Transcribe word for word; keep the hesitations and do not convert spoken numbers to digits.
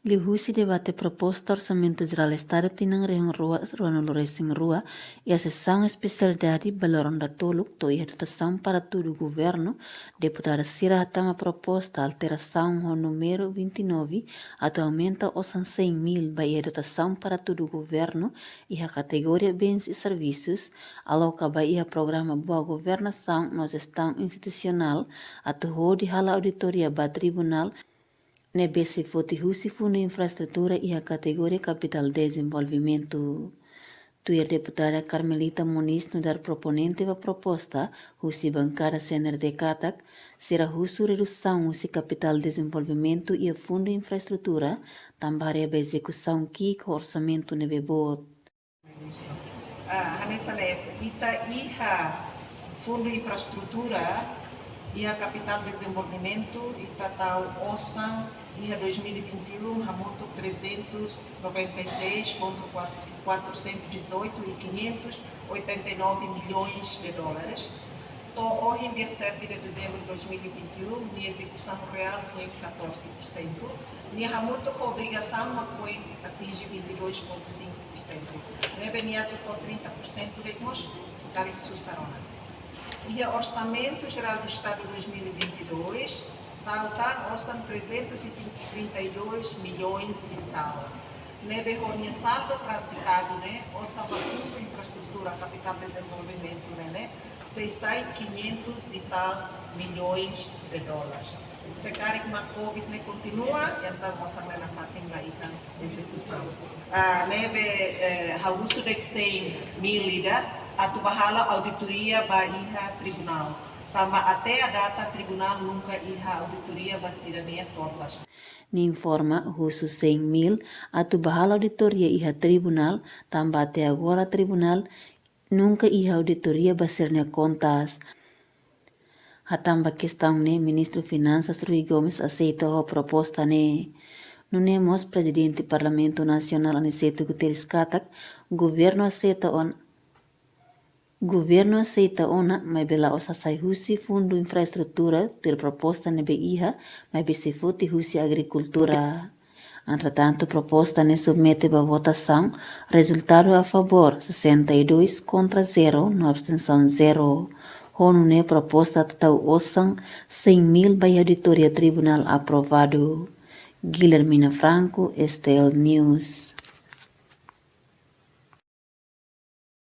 Liuhusi debate proposta Orsamentu Jerál Estadu tinan rihun rua ruanulu-resin-rua, iha sesaun espesialidade ba loron datoluk to'o iha dotasaun para tudu governu, deputada sira hatama proposta alterasaun ho númeru vinte e nove, atu aumenta osan cem mil ba iha dotasaun para tudu governu, iha kategoria bens e servisus, aloka ba iha programa Boa Governasaun no Jestaun Institusionál, atu hodi halo auditoria ba tribunál, ne'ebé sei foti husi Fundu Infraestrutura iha kategoria Kapitál Dezenvolvimentu. Tuir deputada Carmelita Moniz nu'udar proponente ba proposta husi bankada C N R D katak, sira husu redusaun husi Kapitál Dezenvolvimentu iha Fundu Infraestrutura, tanba haree ba ezekusaun ki'ik ho orsamentu ne'ebé boot. Ah, hanesan ne'e, ita iha Fundu Infraestrutura, iha Kapitál Dezenvolvimentu, ita tau osan iha dois mil e vinte e um, hamutuk trezentos noventa e seis ponto quatrocentos e dezoito e quinhentos oitenta e nove milhões de dólares. To'o ohin, dia sete de dezembro de dois mil e vinte e um, nia ezekusaun reál foin catorze por cento. Nia hamutuk ho obrigasaun mak foin atinje vinte e dois ponto cinco por cento. Ne'ebé nia atu to'o trinta por cento de'it mós, karik susar ona. Iha Orsamentu Jerál do Estado dois mil e vinte e dois, tau tan osan trezentos e trinta e dois milhões e tal. Ne'ebé ho nia saldo transitadu ne'e, osan ba Fundu Infraestrutura Kapitál Dezenvolvimentu ne'e, ne'e, sei sai quinhentos e tal milhões de dólares. Se karik mak Covid ne'e kontinua, entaun osan ne'e nafatin la iha ezekusaun. Ah, ne'ebé, eh, ha'u husu de'it cem mil ida, atu ba halo auditoria ba iha tribunál. Tanba até à data tribunál nunka iha auditoria ba sira-nia kontas. Nia informa husu cem mil atu ba halo auditoria iha tribunál, tanba até agora tribunál nunka iha auditoria ba sira-nia kontas. Hatán ba kestaun ne'e, Ministru Finansas Rui Gomes aseita ho proposta ne'e. Nune'e mós Prezidente Parlamentu Nasionál Aniceto Guterres katak, governu aseita ona, governu aseita ona, maibé la'ós hasai husi Fundu Infraestrutura, tuir proposta ne'ebé iha, maibé sei foti husi Agrikultura. Entretantu, proposta ne'e submete ba votasaun, rezultadu a favór sessenta e dois, kontra zero, no abstensaun zero. Ho nune'e proposta atu tau osan cem mil ba iha auditoria tribunál aprovadu. Guilhermina Franco, S T L News.